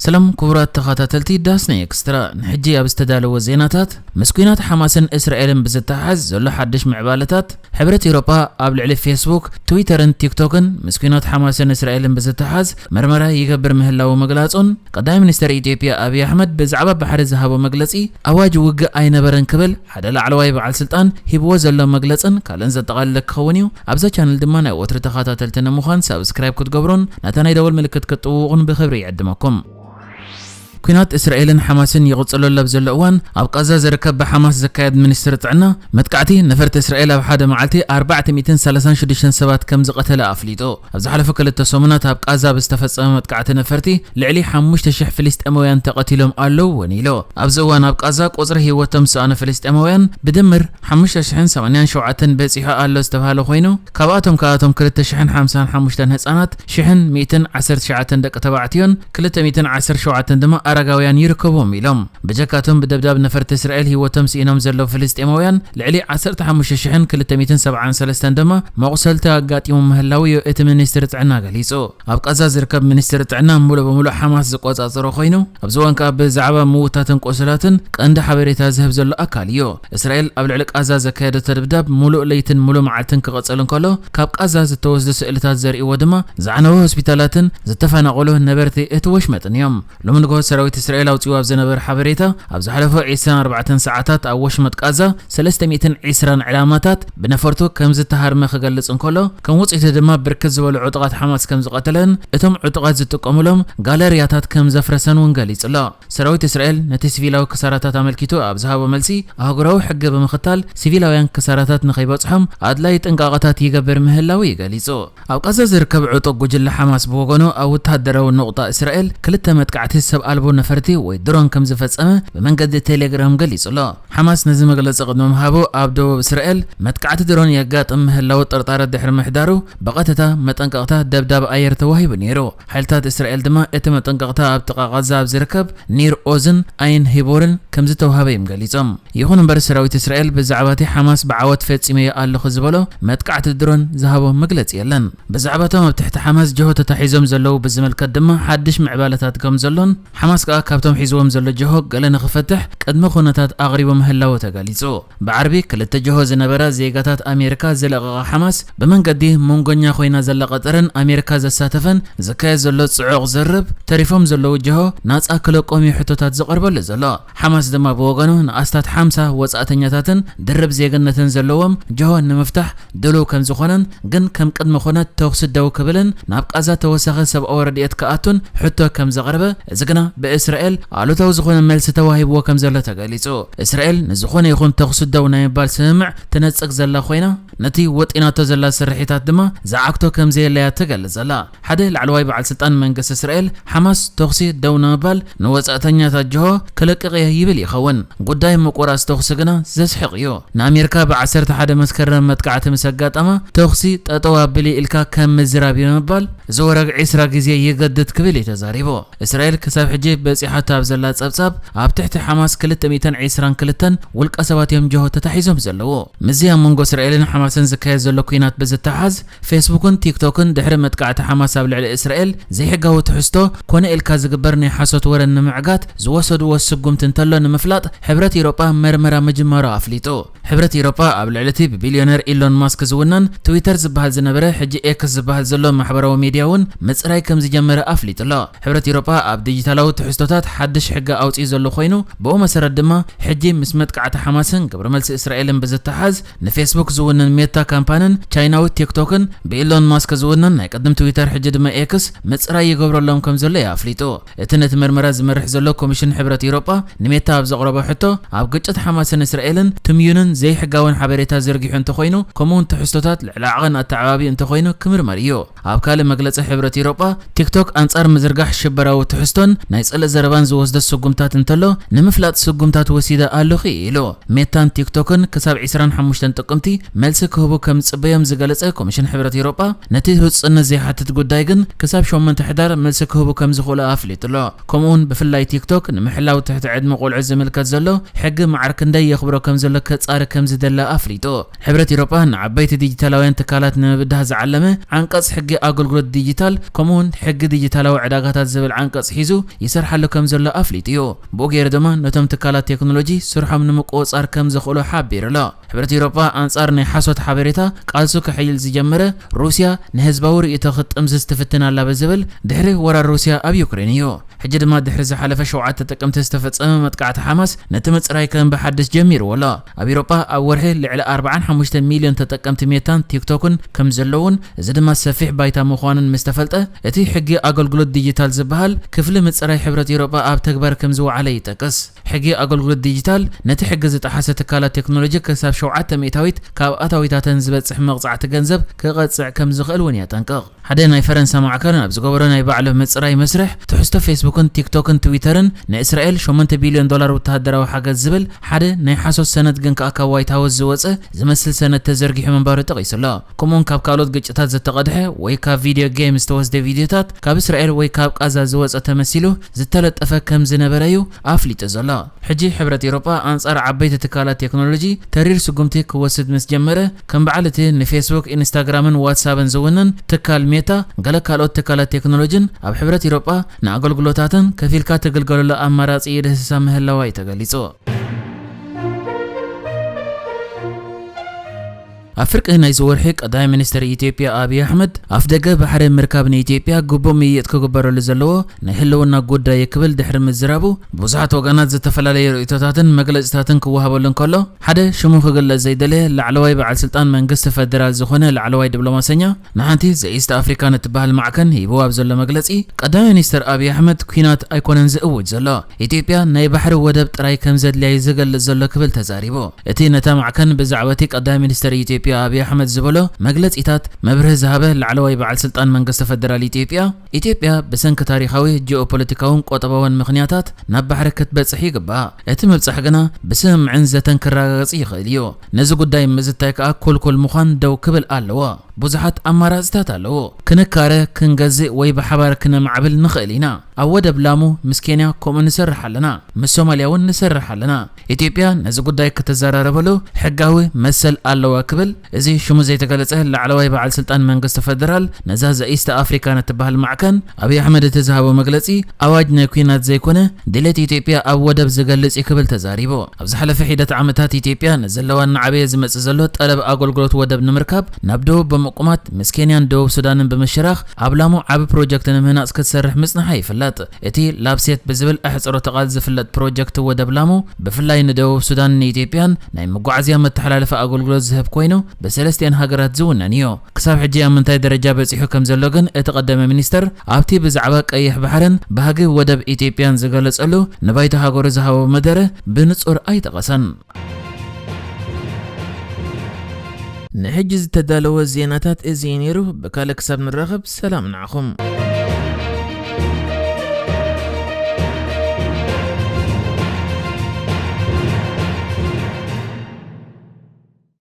ሰላም ክቡራት ተኸታተልቲ ዳስና ኤክስትራ፣ ንሕጂ ኣብ ዝተዳለወ ዜናታት፣ ምስ ኲናት ሓማስን እስራኤልን ብዝተሓዝ ዘሎ ሓድሽ ምዕባለታት፣ ሕብረት ኤውሮጳ ኣብ ልዕሊ ፌስቡክ፣ ትዊተርን ቲክቶክን ምስ ኲናት ሓማስን እስራኤልን ብዝተሓዝ መርመራ ይገብር ምህላዉ ምግላጹን፣ ቀዳማይ ሚኒስተር ኢትዮጵያ ኣብይ ኣሕመድ ብዛዕባ ባሕሪ ዝሃቦ መግለጺ፣ ኣዋጅ ውግእ ኣይነበረን ክብል ሓደ ላዕለዋይ በዓል ስልጣን ሂብዎ ዘሎ መግለጽን ካልእን ዘጠቓለለ ክኸውን እዩ። ኣብዛ ቻነል ድማ ናይ ወትሪ ተኸታተልቲ ንምዃን ሳብስክራይብ ክትገብሩን ነታ ናይ ደወል ምልክት ክትጥውቑን ብኽብሪ ይዕድመኩም። ኲናት እስራኤልን ሓማስን ይቕጽለሉ ኣብ ዘሎ እዋን፣ ኣብ ቃዛ ዝርከብ ብሓማስ ዝካየድ ሚኒስትሪ ጥዕና፣ መጥቃዕቲ ነፈርቲ እስራኤል ኣብ ሓደ መዓልቲ ኣርባዕተ ሚእትን ሰላሳን ሽዱሽተን ሰባት ከም ዝቐተለ ኣፍሊጡ። ኣብ ዝሓለፉ ክልተ ሰሙናት ኣብ ቃዛ ብዝተፈጸመ መጥቃዕቲ ነፈርቲ፣ ልዕሊ ሓሙሽተ ሽሕ ፍልስጤማውያን ተቐቲሎም ኣለዉ እውን ኢሉ። ኣብዚ እዋን ኣብ ቃዛ ቁጽሪ ህይወቶም ዝሰኣኑ ፍልስጤማውያን ብድምር ሓሙሽተ ሽሕን ሰማንያን ሸውዓተን በጺሑ ኣሎ ዝተባህለ ኮይኑ፣ ካብኣቶም ከኣ እቶም ክልተ ሽሕን ሓምሳን ሓሙሽተን ህጻናት፣ ሽሕን ሚእትን ዓሰርተ ትሽዓተን ደቂ ተባዕትዮን ክልተ ሚእትን ዓሰርተ ሸውዓተን ድማ ኣረጋውያን ይርከብዎም ኢሎም። ብጀካቶም ብደብዳብ ነፈርቲ እስራኤል ህይወቶም ስኢኖም ዘለዉ ፍልስጤማውያን ልዕሊ ዓሰርተ ሓሙሽተ ሽሕን ክልተ ሚእትን ሰብዓን ሰለስተን ድማ መቑሰልቲ ኣጋጢሙ ምህላዉ እዩ እቲ ሚኒስትሪ ጥዕና ገሊጹ። ኣብ ቃዛ ዝርከብ ሚኒስትሪ ጥዕና ሙሉእ ብሙሉእ ሓማስ ዝቆጻጸሮ ኮይኑ፣ ኣብዚ እዋን ከኣ ብዛዕባ ምውታትን ቁስላትን ቀንዲ ሓበሬታ ዝህብ ዘሎ ኣካል እዩ። እስራኤል ኣብ ልዕሊ ቃዛ ዘካየደቶ ደብዳብ ሙሉእ ለይትን ሙሉእ መዓልትን ክቕጽል እንከሎ፣ ካብ ቃዛ ዝተወስዱ ስእልታት ዘርእይዎ ድማ ዝዓነወ ሆስፒታላትን ዝተፈናቐሉ ነበርቲ እቲ ወሽመጥን እዮም። ሎሚ ንግሆ ሰራዊት እስራኤል ኣውጺኡ ኣብ ዝነበረ ሓበሬታ፣ ኣብ ዝሓለፈ ዒስራን ኣርባዕተን ሰዓታት ኣብ ወሽመጥ ቃዛ ሰለስተ ሚእትን ዒስራን ዕላማታት ብነፈርቱ ከም ዝተሃርመ ክገልጽ እንከሎ፣ ከም ውጽኢቱ ድማ ብርክት ዝበሉ ዕጡቓት ሓማስ ከም ዝቐተለን እቶም ዕጡቓት ዝጥቀሙሎም ጋለርያታት ከም ዘፍረሰን እውን ገሊጹ ኣሎ። ሰራዊት እስራኤል ነቲ ሲቪላዊ ክሳራታት ኣመልኪቱ ኣብ ዝሃቦ መልሲ፣ ኣህጉራዊ ሕጊ ብምኽታል ሲቪላውያን ክሳራታት ንኸይበጽሖም ኣድላዪ ጥንቃቐታት ይገብር ምህላዉ እዩ ገሊጹ። ኣብ ቃዛ ዝርከብ ዕጡቕ ጉጅለ ሓማስ ብወገኑ፣ ኣብ ወተሃደራዊ ነቑጣ እስራኤል ክልተ መጥቃዕቲ ሰብ ኣልቦ ነፈርቲ ወይ ድሮን ከም ዝፈጸመ ብመንገዲ ቴሌግራም ገሊጹ ኣሎ። ሓማስ ነዚ መግለጺ ቅድሚ ምሃቡ፣ ኣብ ደቡብ እስራኤል መጥቃዕቲ ድሮን የጋጥም ምህላዉ ጥርጣረ ድሕሪ ምሕዳሩ፣ ብቐጥታ መጠንቀቕታ ደብዳብ ኣየር ተዋሂቡ ነይሩ። ሓይልታት እስራኤል ድማ እቲ መጠንቀቕታ ኣብ ጥቓ ቃዛ ኣብ ዝርከብ ኒር ኦዝን ኣይን ሂቦርን ከም ዝተዋሃበ እዮም ገሊጾም። ይኹን እምበር፣ ሰራዊት እስራኤል ብዛዕባ እቲ ሓማስ ብዓወት ፈጺመዮ ኣለኹ ዝበሎ መጥቃዕቲ ድሮን ዝሃቦ መግለጺ የለን። ብዛዕባ እቶም ኣብ ትሕቲ ሓማስ ጅሆ ተታሒዞም ዘለዉ ብዝምልከት ድማ ሓድሽ ምዕባለታት ከም ዘሎን፣ ሓማስ ከኣ ካብቶም ሒዝዎም ዘሎ ጅሆ ገለ ንኽፈትሕ ቅድመ ኩነታት ኣቕሪቡ ምህላዉ ተገሊጹ። ብዓርቢ ክልተ ጅሆ ዝነበራ ዜጋታት ኣሜሪካ ዝለቐቐ ሓማስ፣ ብመንገዲ መንጎኛ ኮይና ዘላ ቀጠርን ኣሜሪካ ዘሳተፈን ዝካየድ ዘሎ ጽዑቕ ዝርርብ፣ ተሪፎም ዘለዉ ጅሆ ናጻ ክለቆም እዩ ሕቶታት ዝቐርበሉ ዘሎ። ሓማስ ድማ ብወገኑ ንኣስታት ሓምሳ ወጻእተኛታትን ድርብ ዜግነትን ዘለዎም ጅሆ ንምፍታሕ ድሉው ከም ዝኾነን፣ ግን ከም ቅድመ ኩነት ተኹሲ ደው ክብልን ናብ ቃዛ ተወሳኺ ሰብኣዊ ረድኤት ክኣቱን ሕቶ ከም ዘቕረበ፣ እዚ ግና ብእስራኤል ኣሉታዊ ዝኾነ መልሲ ተዋሂብዎ ከም ዘሎ ተገሊጹ። እስራኤል ንዝኾነ ይኹን ተኹሲ ደው ናይ ምባል ስምምዕ ትነጽግ ዘላ ኮይና፣ ነቲ ወጢናቶ ዘላ ስርሒታት ድማ ዝዓግቶ ከም ዘየለያ ትገልጽ ዘላ። ሓደ ላዕለዋይ በዓል ስልጣን መንግስቲ እስራኤል፣ ሓማስ ተኹሲ ደው ንምባል ንወጻእተኛታት ጅሆ ክለቅቕ እየ ይብል ይኸውን። ጉዳይ ምቁራጽ ተኹሲ ግና ዘስሕቕ እዩ። ንኣሜሪካ ብዓሰርተ ሓደ መስከረም መጥቃዕቲ ምስ ኣጋጠማ፣ ተኹሲ ጠጠው ኣብሊ ኢልካ ከም ምዝራብ እዩ ብምባል፣ እዚ ወረግ ዒስራ ግዜ ይገድድ ክብል እዩ ተዛሪቡ። እስራኤል ክሳብ ሕጂ በጺሓቶ ኣብ ዘላ ጸብጻብ፣ ኣብ ትሕቲ ሓማስ ክልተ ሚእትን ዒስራን ክልተን ውልቀ ሰባት እዮም ጅሆ ተታሒዞም ዘለዉ። ምስዚ ኣብ መንጎ እስራኤልን ሓማስን ዝካየድ ዘሎ ኲናት ብዝተሓዝ፣ ፌስቡክን ቲክቶክን ድሕሪ መጥቃዕቲ ሓማስ ኣብ ልዕሊ እስራኤል ዘይሕጋዊ ትሕዝቶ ኮነ ኢልካ ዝግበር ናይ ሓሶት ወረን ንምዕጋት ዝወሰድዎ ስጉምቲ እንተሎ ንምፍላጥ ሕብረት ኤውሮጳ መርመራ ምጅማሩ ኣፍሊጡ። ሕብረት ኤውሮጳ ኣብ ልዕሊ እቲ ብቢልዮነር ኢሎን ማስክ ዝውነን ትዊተር ዝበሃል ዝነበረ ሕጂ ኤክስ ዝበሃል ዘሎ ማሕበራዊ ሚድያ እውን ምጽራይ ከም ዝጀመረ ኣፍሊጡ ኣሎ። ሕብረት ኤውሮጳ ኣብ ዲጂታላዊ ትሕዝቶታት ሓድሽ ሕጊ ኣውጺኡ ዘሎ ኮይኑ፣ ብኡ መሰረት ድማ ሕጂ ምስ መጥቃዕቲ ሓማስን ግብረ መልሲ እስራኤልን ብዝተሓዝ ንፌስቡክ ዝውንን ሜታ ካምፓንን ቻይናዊት ቲክቶክን ብኢሎን ማስክ ዝውነን ናይ ቅድም ትዊተር ሕጂ ድማ ኤክስ ምጽራይ ይገብረሎም ከም ዘሎ እዩ ኣፍሊጡ። እቲ ነቲ መርመራ ዝመርሕ ዘሎ ኮሚሽን ሕብረት ኤውሮጳ ንሜታ ኣብ ዘቕረቦ ሕቶ፣ ኣብ ግጭት ሓማስን እስራኤልን ትምዩንን ዘይሕጋውን ሓበሬታ ዘርጊሑ እንተኾይኑ፣ ከምኡውን ትሕዝቶታት ልዕሊ ዓቐን ኣተዓባቢ እንተኾይኑ ክምርመር እዩ። ኣብ ካልእ መግለጺ ሕብረት ኤውሮጳ፣ ቲክቶክ ኣንጻር ምዝርጋሕ ሽበራዊ ትሕዝቶን ናይ ጽልኢ ዘረባን ዝወስዶ ስጉምታት እንተሎ ንምፍላጥ ስጉምታት ወሲደ ኣለኹ ኢሉ። ሜታን ቲክቶክን ክሳብ ዒስራን ሓሙሽተን ጥቅምቲ መልሲ ክህቡ ከም ዝጽበዮም ዝገለጸ ኮሚሽን ሕብረት ኤውሮጳ፣ ነቲ ህጹጽነት ዘይሓትት ጉዳይ ግን ክሳብ ሸሞንተ ሕዳር መልሲ ክህቡ ከም ዝኽእሉ ኣፍሊጡ ኣሎ። ከምኡውን ብፍላይ ቲክቶክ ንምሕላው ትሕቲ ዕድመ ቆልዑ ዝምልከት ዘሎ ሕጊ መዓር ክንደይ የኽብሮ ከም ዘሎ ከጻሪ ከም ዝደለ ኣፍሊጡ። ሕብረት ኤውሮጳ ንዓበይቲ ዲጂታላውያን ትካላት ንምብዳህ ዝዓለመ ዓንቀጽ ሕጊ ኣገልግሎት ዲጂታል ከምኡውን ሕጊ ዲጂታላዊ ዕዳጋታት ዝብል ዓንቀጽ ሒዙ ይሰርሓሉ ከም ዘሎ ኣፍሊጡ እዩ። ብኡ ገይሩ ድማ ነቶም ትካላት ቴክኖሎጂ ስርሖም ንምቁጽጻር ከም ዘኽእሎ ሓቢሩ ኣሎ። ሕብረት ኤውሮጳ ኣንጻር ናይ ሓሶት ሓበሬታ ቃልሱ ከሕይል ዝጀመረ፣ ሩስያ ንህዝባዊ ርእይቶ ክትጥምዝዝ ትፍትን ኣላ ብዝብል፣ ድሕሪ ወራር ሩስያ ኣብ ዩክሬን እዩ። ሕጂ ድማ ድሕሪ ዝሓለፈ ሸውዓተ ጥቅምቲ ዝተፈጸመ መጥቃዕቲ ሓማስ፣ ነቲ ምጽራይ ከም ብሓድሽ ጀሚርዎ ኣሎ። ኣብ ኤውሮጳ ኣብ ወርሒ ልዕሊ ኣርባዓን ሓሙሽተ ሚልዮን ተጠቀምቲ ሜታን ቲክቶክን ከም ዘለውን፣ እዚ ድማ ሰፊሕ ባይታ ምዃኑን ምስ ተፈልጠ፣ እቲ ሕጊ ኣገልግሎት ዲጂታል ዝበሃል ክፍሊ ምጽራይ ሕብረት ኤውሮጳ ኣብ ተግባር ከም ዝወዓለ ይጠቅስ። ሕጊ ኣገልግሎት ዲጂታል ነቲ ሕጊ ዝጠሓሰ ትካላት ቴክኖሎጂ ክሳብ ሸውዓተ ሚእታዊት ካብ ኣታዊታተን ዝበጽሕ መቕጻዕቲ ገንዘብ ክቐጽዕ ከም ዝኽእል እውን የጠንቅቕ። ሓደ ናይ ፈረንሳ ማዕከን ኣብ ዝገበሮ ናይ ባዕሉ ምጽራይ መስርሕ፣ ትሕዝቶ ፌስቡክን ቲክቶክን ትዊተርን ንእስራኤል ሸሞንተ ቢልዮን ዶላር ወተሃደራዊ ሓገዝ ዝብል ሓደ ናይ ሓሶት ሰነድ ግን ከኣ ካብ ዋይት ሃውስ ዝወጸ ዝመስል ሰነድ ተዘርጊሑ ምንባሩ ጠቒሱ ኣሎ። ከምኡውን ካብ ካልኦት ግጭታት ዝተቐድሐ ወይ ካብ ቪድዮ ጌም ዝተወስደ ቪድዮታት፣ ካብ እስራኤል ወይ ካብ ቃዛ ዝወጸ ተመሲሉ ዝተለጠፈ ከም ዝነበረ እዩ ኣፍሊጡ ዘሎ። ሕጂ ሕብረት ኤውሮጳ ኣንጻር ዓበይቲ ትካላት ቴክኖሎጂ ተሪር ስጉምቲ ክወስድ ምስ ጀመረ፣ ከም በዓል እቲ ንፌስቡክ፣ ኢንስታግራምን ዋትሳፕን ዝውንን ትካል ሜታ፣ ገለ ካልኦት ትካላት ቴክኖሎጂን ኣብ ሕብረት ኤውሮጳ ንኣገልግሎታተን ከፊልካ ትግልገለሉ ኣማራጺ ይድህስሳ ምህላዋ እዩ ተገሊጹ። ኣብ ፍርቂ ናይዚ ወርሒ ቀዳማይ ሚኒስትር ኢትዮጵያ ኣብይ ኣሕመድ፣ ኣፍ ደገ ባሕሪ ምርካብ ንኢትዮጵያ ግቡእ ምይይጥ ክግበረሉ ዘለዎ ናይ ህልውና ጉዳይ ክብል ድሕሪ ምዝራቡ፣ ብዙሓት ወገናት ዝተፈላለየ ርእይቶታትን መግለጺታትን ክወሃበሉ እንከሎ፣ ሓደ ሽሙ ክግለጽ ዘይደለየ ላዕለዋይ በዓል ስልጣን መንግስቲ ፈደራል ዝኾነ ላዕለዋይ ዲፕሎማሰኛ ንሓንቲ ዘኢስት ኣፍሪካን እትበሃል ማዕከን ሂቡ ኣብ ዘሎ መግለጺ፣ ቀዳማይ ሚኒስትር ኣብይ ኣሕመድ ኲናት ኣይኮነን ዝእውጅ ዘሎ፣ ኢትዮጵያ ናይ ባሕሪ ወደብ ጥራይ ከም ዘድልያ እዩ ዝገልጽ ዘሎ ክብል ተዛሪቡ። እቲ ነታ ማዕከን ብዛዕባ እቲ ቀዳማይ ሚኒስትር ኢትዮጵያ ኣብይ ኣሕመድ ዝበሎ መግለጺታት መብርሂ ዝሃበ ላዕለዋይ በዓል ስልጣን መንግስቲ ፈደራል ኢትዮጵያ፣ ኢትዮጵያ ብሰንኪ ታሪኻዊ፣ ጂኦፖለቲካውን ቆጠባውን ምኽንያታት ናብ ባሕሪ ክትበጽሕ ይግባእ። እቲ ምብጻሕ ግና ብስምምዕን ዘተን ክረጋገጽ ይኽእል እዩ። ነዚ ጉዳይ ምዝታይ ከኣ ኩልኩል ምዃን ደው ክብል ኣለዎ። ብዙሓት ኣማራጺታት ኣለዉ። ክንካረ፣ ክንገዝእ ወይ ብሓባር ክነማዕብል ንኽእል ኢና። ኣብ ወደብ ላሙ ምስ ኬንያ ከምኡ ንሰርሕ ኣለና። ምስ ሶማልያ እውን ንሰርሕ ኣለና። ኢትዮጵያ ነዚ ጉዳይ ክትዘራረበሉ ሕጋዊ መሰል ኣለዋ ክብል እዚ ሽሙ ዘይተገለጸ ላዕለዋይ በዓል ስልጣን መንግስቲ ፈደራል ነዛ ዘኢስት ኣፍሪካን እትበሃል ማዕከን ኣብይ ኣሕመድ እቲ ዝሃቦ መግለጺ ኣዋጅ ናይ ኲናት ዘይኮነ ድሌት ኢትዮጵያ ኣብ ወደብ ዝገልጽ እዩ ክብል ተዛሪቡ። ኣብ ዝሓለፈ ሒደት ዓመታት ኢትዮጵያ ንዘለዋ እናዓበየ ዝመጽእ ዘሎ ጠለብ ኣገልግሎት ወደብ ንምርካብ ናብ ደቡብ ብምቁማት ምስ ኬንያን ደቡብ ሱዳንን ብምሽራኽ ኣብ ላሙ ዓቢ ፕሮጀክት ንምህናጽ ክትሰርሕ ምጽንሓ ይፍለጥ። እቲ ላፕሴት ብዝብል ኣሕጽሮተ ቃል ዝፍለጥ ፕሮጀክት ወደብ ላሙ ብፍላይ ንደቡብ ሱዳን ንኢትዮጵያን ናይ መጓዓዝያ መተሓላለፊ ኣገልግሎት ዝህብ ኮይኑ ብሰለስቲኣን ሃገራት ዝውነን እዩ። ክሳብ ሕጂ ኣብ ምንታይ ደረጃ በጺሑ ከም ዘሎ ግን እቲ ቀዳማይ ሚኒስተር ኣብቲ ብዛዕባ ቀይሕ ባሕርን ባህጊ ወደብ ኢትዮጵያን ዝገለጸሉ ንባይቶ ሃገሩ ዝሃቦ መደረ ብንጹር ኣይጠቐሰን። ንሕጂ ዝተዳለወ ዜናታት እዚ እዩ ነይሩ። ብካልእ ክሳብ ንራኸብ ሰላም ንዓኹም።